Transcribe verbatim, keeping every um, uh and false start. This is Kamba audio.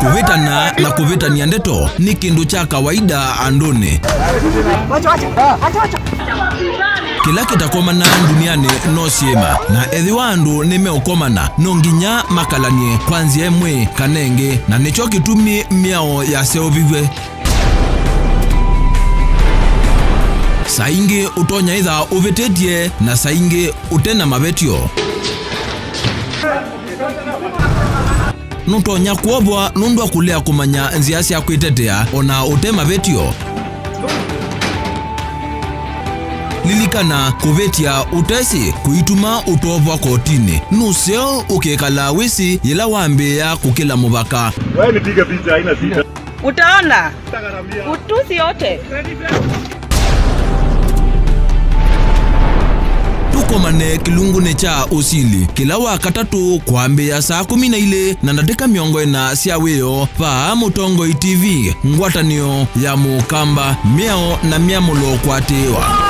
Kũvĩtana na kũvĩtany'a ndeto nĩ kĩndũ kya kawaida andũnĩ. Kĩla kĩtakomana ndunianĩ no syĩma, na ethĩwa andũ nĩmeũkomana, no nginya makalany'e kwa nzĩa ĩmwe kana ĩngĩ, na nĩkyo kĩtumi mĩao yaseũviw'e. Saa ingĩ ũtonya ĩtha ũvĩtĩtye, na saa ingĩ ũte na mavetyo. Nũtonya kwovwa nũndũ wa kũlea kũmanya nzĩa sya kwĩtetea o na ũte mavetyo. Lilikana, kũvĩtya ũtesĩ kũituma ũtovwa kotinĩ. Nũseo ũkekala wĩsĩ yĩla wambĩĩa kũkĩla mũvaka. Wewe nipige picha, haina shida. Utaona utusi yote. Tũkomane kĩlungunĩ kya ũsili kĩla wa katatũ kwambĩĩa saa kũmi na ilĩ na ndatĩka mĩongo ĩna sya wĩoo vaa Mũtongoi T V, ngwatanĩo ya Mũkamba, mĩao na myamũlo kũatĩĩwa.